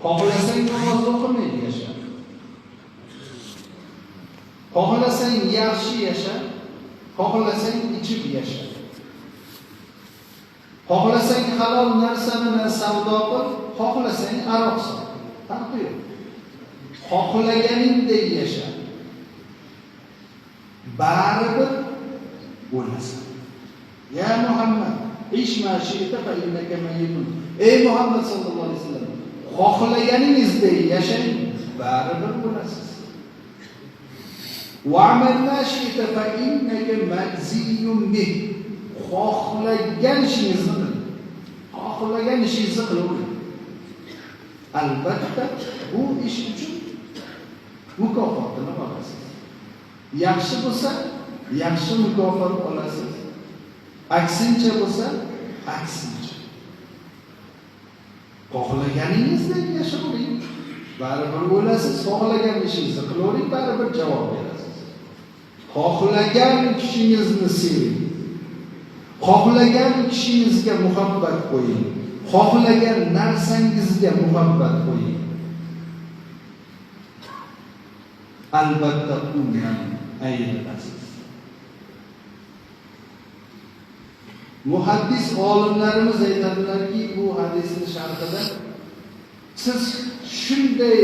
Xohlasang namoz o'qimay yasha. Xohlasang yaxshi yasha, xohlasang ichib yasha. Xohlasang halol narsa bilan savdo qil, xohlasang aroq sot. Farqi yo'q. Xohlaganingday yasha. Baribir o'lasan. Ya Muhammad, ish ma shi'ta fa innaka mayyitun. Ey Muhammad sallallohu alayhi vasallam, xohlaganingizdek yashang, baribir o'lasiz. Wa'mal ma shi'ta fa innaka majziyun bih. Xohlagan ishingizni qiling. Xohlagan ishingizni qilavering. Albatta bu ish uchun mukofotini olasiz. Yaxshi bo'lsa, yaxshi mukofot olasiz. Aksincha bo'lsa, aksincha. Xohlaganingizdek yashayvering. Baribir o'lasiz, xohlagan ishingizni qilavering, baribir javob berasiz. Xohlagan kishingizni seving. Xohlagan kishingizga muhabbat qo'ying. Xohlagan narsangizga muhabbat qo'ying. Albatta undan ayrilasiz. Muhaddis olimlarimiz aytadilarki, bu hadisning sharhida siz shunday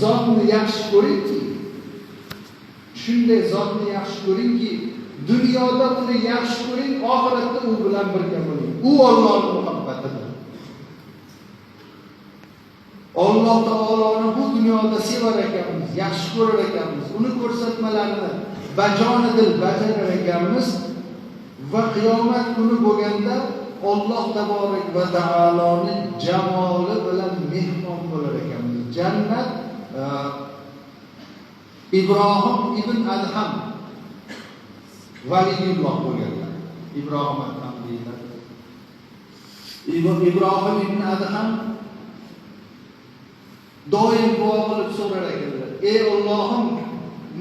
zotni yaxshi ko'ringki, shunday zotni yaxshi ko'ringki, dunyoda uni yaxshi ko'ring, oxiratda u bilan birga bo'ling. U Allohning muhabbatidir. Alloh taoloni bu dunyoda sevar ekanmiz, yaxshi ko'rar ekanmiz, uni ko'rsatmalarini bajonidil bajarar ekanmiz va qiyomat kuni bo'lganda Alloh taborak va taoloning jamoli bilan mehmon bo'lar ekanmiz. Jannat Ibrohim ibn Adham valiyulloh bo'lganlar. Ibrohim Adham deyiladi. Ibrohim ibn Adham doim duo qilib so'rar ekanlar. Ey Allohim,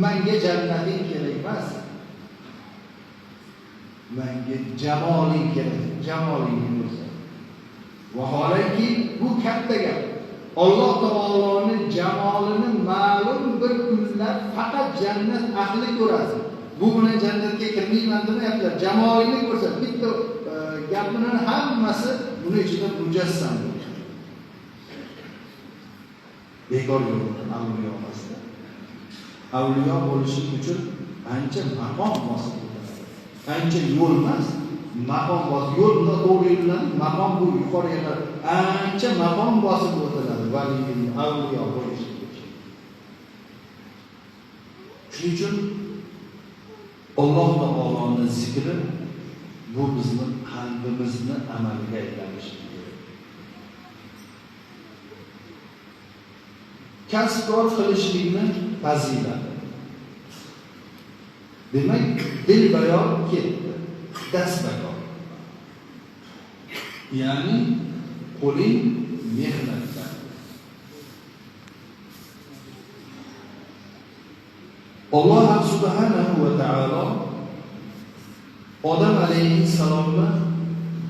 menga jannating kerak emas. Menga jamoling kerak, jamolingni ko'rsat. Vaholanki bu katta gap. Alloh taoloning jamolini ma'lum bir kunlar faqat jannat ahli ko'radi. Bu bilan jannatga kirmayman demayaptilar. Jamolingni ko'rsat. Bitta gapning hammasi buni ichida mujassam. Bekor yo'q avliyo emasda. Avliyo bo'lish uchun ancha maqom bosib o'tiladi. Ancha yo'l emas, maqom bosib, yo'l to'g'ri yo'llanib, maqom bu yuqoriga qarab ancha maqom bosib o'tiladi valiy avliyo bo'lish uchun. Shuning uchun Alloh taoloning zikri bu bizni qalbimizni amalga aylanishi kerak. Kasbkor qilishlikni fazilati. Demak, dil bayon ketdi. Dastbakor. Ya'ni qo'ling mehnatda. Alloh subhanahu va taolo Odam alayhissalomni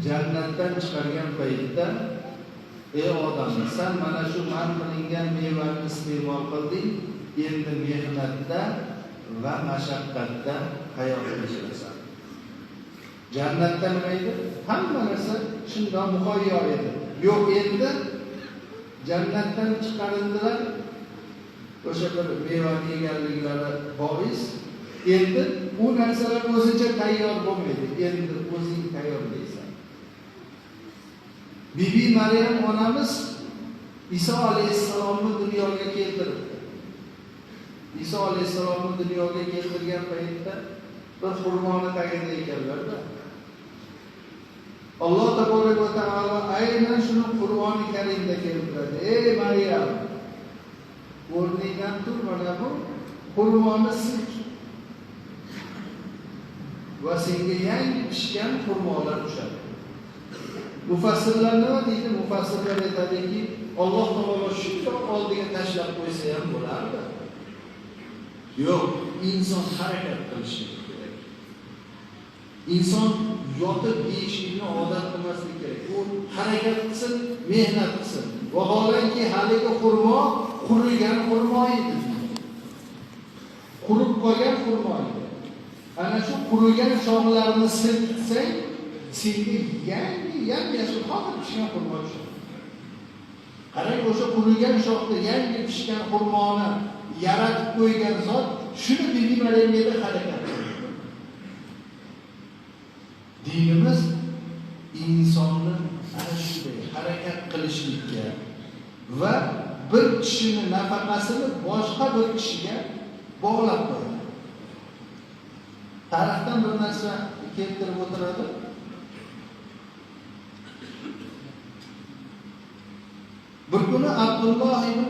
jannatdan chiqargan paytda, ey odam, sen mana shu man qilingan mevani iste'mol qilding, endi mehnatda va mashaqqatda hayot kechirasan. Jannatda nima edi? Hamma narsa shundan muhayyo edi. Yo'q, endi jannatdan chiqarildilar. O'sha bir mevani yeganliklari bois, endi u narsalar o'zicha tayyor bo'lmaydi. Endi o'zing tayyorlaysan. Bibi Maryam onamiz Iso alayhissalomni dunyoga keltirdi. Iso alayhissalomni dunyoga keltirgan paytda bir xurmoni tagida ekanlar-da. Alloh taborak va taolo aynan shuni Qur'oni Karimda keltiradi. Ey Maryam, o'rningdan tur, mana bu xurmoni silk va senga yangi pishgan xurmolar tushadi. Mufassirlar nima deydi? Mufassirlar aytadiki, Alloh taolo shundoq oldiga tashlab qo'ysa ham bo'lardi. Yo'q, inson harakat qilishi kerak. Inson yotib yeyishlikni odat qilmaslik kerak. U harakat qilsin, mehnat qilsin. Vaholanki haligi xurmo qurigan xurmo edi. Qurib qolgan xurmo edi. Ana shu qurigan shoxlarni silkitsang, senga yangi yam-yashil hozir pishgan xurmo tushadi. Qarang, o'sha qurigan shoxda yangi pishgan xurmoni yaratib qo'ygan zot shuni Bibi Maryamga harakat qildi. Dinimiz insonni ana shunday harakat qilishlikka va bir kishini nafaqasini boshqa bir kishiga bog'lab qo'yadi. Tarixdan bir narsa keltirib o'tiradi. Bir kuni Abdulloh ibn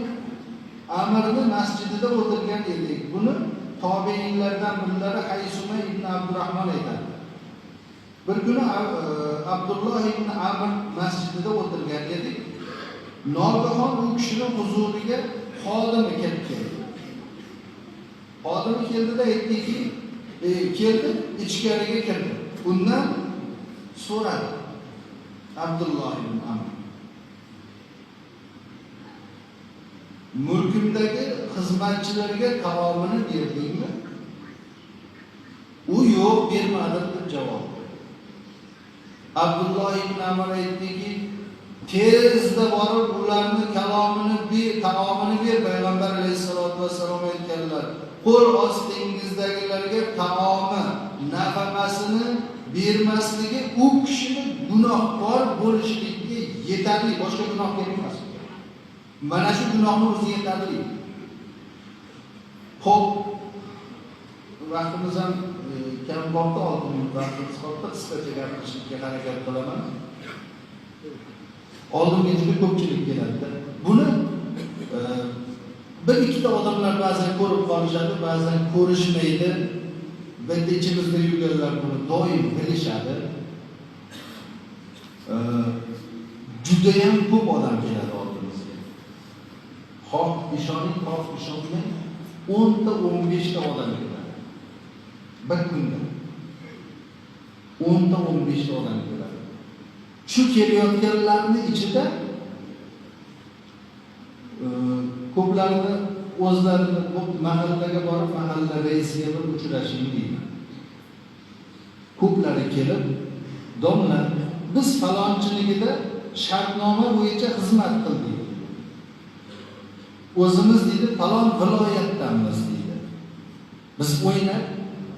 Amirni masjidida o'tirgan edik. Buni tobeinlardan birlari Haysuma ibn Abdurrahmon aytadi. Bir kuni Abdulloh ibn Amr masjidida o'tirgan edik. Nogahon u kishining huzuriga xodimi kelib keldi. Xodimi keldida aytdiki, keldi, ichkariga kirdi. Undan so'radi Abdulloh ibn Amr. Mulkimdagi xizmatchilarga taomini berdingmi? U yo'q, bermadim deb javob berdi. Abdulloh ibn Amr aytdiki, tezda borib ularni kalomini ber, taomini ber. Payg'ambar alayhissalatu vassalom aytganlar, qo'l ostingizdagilarga taomi, nafaqasini bermasligi u kishini gunohkor bo'lishligiga yetarli, boshqa gunoh kerak emas. Mana shu gunohni o'zi yetarli. Xo'p, vaqtimiz ham kam qoldi, 6 minut vaqtimiz qoldi. Qisqacha gapirishga harakat qilaman. Oldimga juda ko'pchilik keladi. Buni bir ikkita odamlar ba'zan ko'rib qolishadi, ba'zan ko'rishmaydi. Bitta ichimizda yurganlar buni doim bilishadi. Juda ham ko'p odam keladi oldimizga. Xoh ishoning, xoh ishonmang, 10 ta 15 ta odam keladi. Bir kunda 10 ta 15 ta odam keladi. Shu kelayotganlarning ichida ko'plarini o'zlarini mahallaga borib, mahalla raisiga bir uchrashing deyman. Ko'plari kelib, domla, biz falonchiligida shartnoma bo'yicha xizmat qildik. O'zimiz deydi, falon viloyatdanmiz deydi. Biz o'ynab,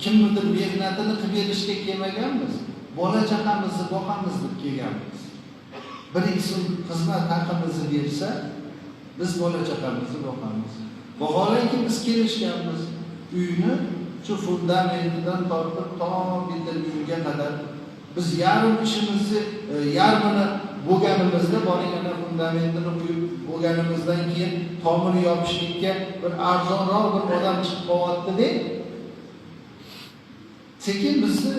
kimnidir mehnatini qilib berishga kelmaganmiz. Bola chaqamizni boqamiz deb kelganmiz. Bir ikki so'm xizmat haqimizni bersa, biz bola chaqamizni boqamiz. Vaholanki biz kelishganmiz. Uyni shu fundamentidan tortib to bitirgunga qadar biz yarim ishimizni, yarmini bo'lganimizda, boring ana fundamentini quyib bo'lganimizdan keyin tomini yopishlikka bir arzonroq bir odam chiqib qolyapti deb sekin bizni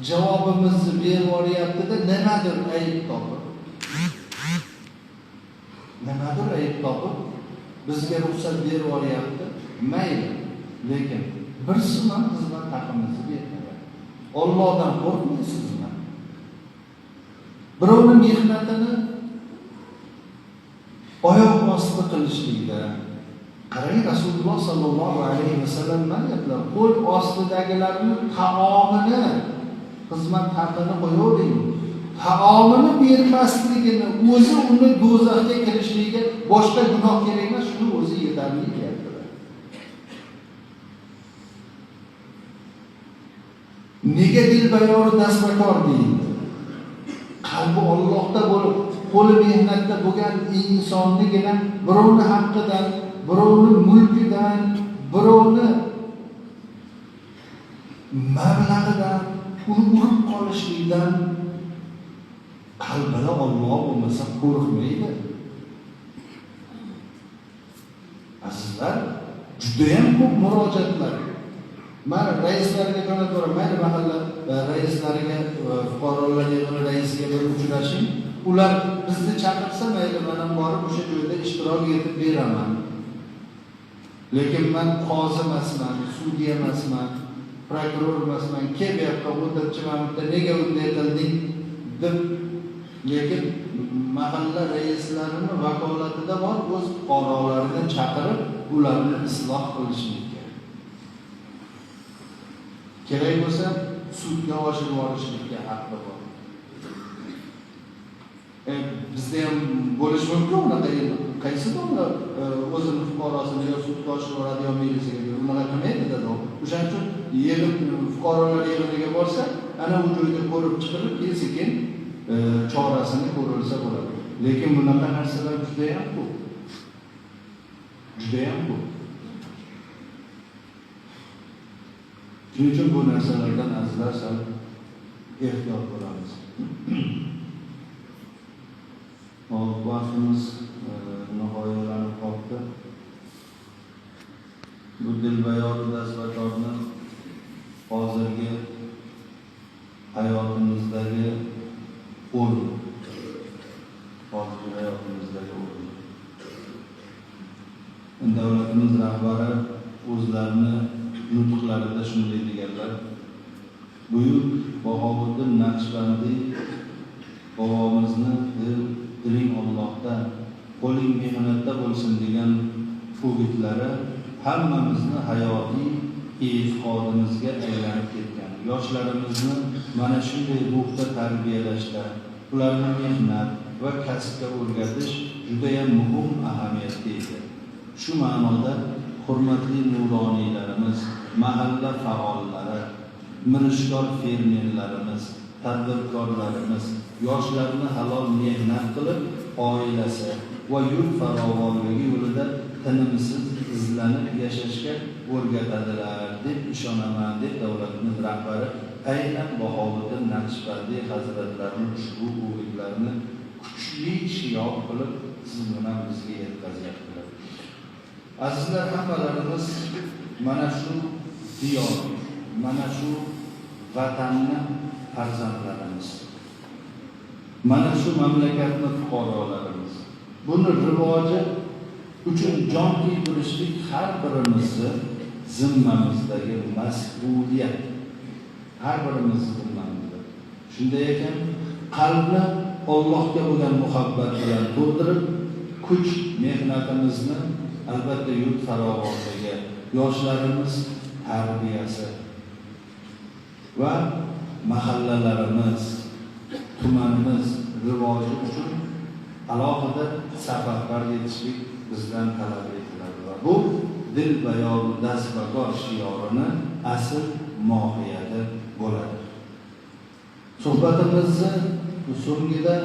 javobimizni berib yuboryapti-da, nimadir ayb topib. Nimadir ayb topib bizga ruxsat berib yuboryapti. Mayli, lekin bir so'm ham xizmat haqimizni bermayapti. Allohdan qo'rqmaysizmi? Birovning mehnatini oyoq osti qilishlikda qarang, Rasululloh sallallohu alayhi vasallam nima deyaptilar? Qo'l ostidagilarning taomini, xizmat haqini qo'yavering. Taomini bermasligini o'zi uni do'zaxga kirishligiga boshqa gunoh kerak emas, shuni o'zi yetarli deyaptilar. Nega dilbayori dastbakor deyildi? Qalbi Allohda bo'lib, qo'li mehnatda bo'lgan insonnigina birovni haqqidan, birovni mulkidan, birovni mablag'idan, uni urib qolishlikdan qalbida Alloh bo'lmasa qo'rqmaydi. Azizlar, juda ham ko'p murojaatlar. Mana raislarga jo'natib yuboraman, mayli mahalla raislariga, fuqarolar yig'ini raisiga bir uchrashing. Ular bizni chaqirsa, mayli men ham borib o'sha joyda ishtirok etib beraman. Lekin men qozi emasman, sudya emasman, prokuror emasman, kel bu yoqqa o'tirchi, mana bu yerda nega unday qilding deb, lekin mahalla raislarini vakolatida bor o'z fuqarolarini chaqirib, ularni isloh qilishlikka. Kerak bo'lsa sudga oshirib yuborishlikka haqqi bor. Bizda ham bo'lishi mumkin unaqa. Qaysi davlat o'zini fuqarosini yo sudga oshirib yuboradi yo militsiyaga beradi, unaqa qilmaydi-da. O'shaning uchun yig'in, fuqarolar yig'iniga borsa, ana u joyda ko'rib chiqilib, keyin sekin chorasini ko'rilsa bo'ladi. Lekin bunaqa narsalar juda ham ko'p. Juda ham ko'p. Shuning uchun bu narsalardan azizlar sal ehtiyot bo'lamiz. Hop, vaqtimiz nihoyalanib qoldi. Bu dilbayon dastvakorni hozirgi hayotimizdagi o'rni, hozirgi hayotimizdagi o'rni. Davlatimiz rahbari o'zlarini nutqlarida shunday deganlar: buyuk Bahovuddin Naqshbandiy bobomizni diling Allohda, qo'ling mehnatda bo'lsin degan o'gitlari hammamizni hayotiy e'tiqodimizga aylanib ketgan. Yoshlarimizni mana shunday ruhda tarbiyalashda, ularni mehnat va kasbga o'rgatish juda ham muhim ahamiyatga ega. Shu ma'noda hurmatli nuroniylarimiz, mahalla faollari, mirishkor fermerlarimiz, tadbirkorlarimiz yoshlarni halol mehnat qilib, oilasi va yurt farovonligi yo'lida tinimsiz izlanib yashashga o'rgatadilar deb ishonaman, deb davlatimiz rahbari aynan Bahovuddin Naqshbandiy hazratlarining ushbu o'gitlarini kuchli shior qilib siz bilan bizga yetkazyaptilar. Azizlar, hammalarimiz mana shu diyor, mana shu vatanni farzandlarimiz, mana shu mamlakatni fuqarolarimiz. Buni rivoji uchun jon kuydirishlik har birimizni zimmamizdagi mas'uliyat. Har birimizni zimmamizda. Shunday ekan, qalbni Allohga bo'lgan muhabbat bilan to'ldirib, kuch mehnatimizni albatta yurt farovonligi, yoshlarimiz tarbiyasi va mahallalarimiz, tumanimiz rivoji uchun alohida safarbar etishlik bizdan talab etiladi va bu dil bayon dastbakor shiorini asl mohiyati bo'ladi. Suhbatimizni so'ngida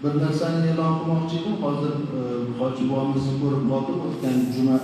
bir narsani e'lon qilmoqchi edim. Hozir hoji bobomizni ko'rib qoldim. O'tgan juma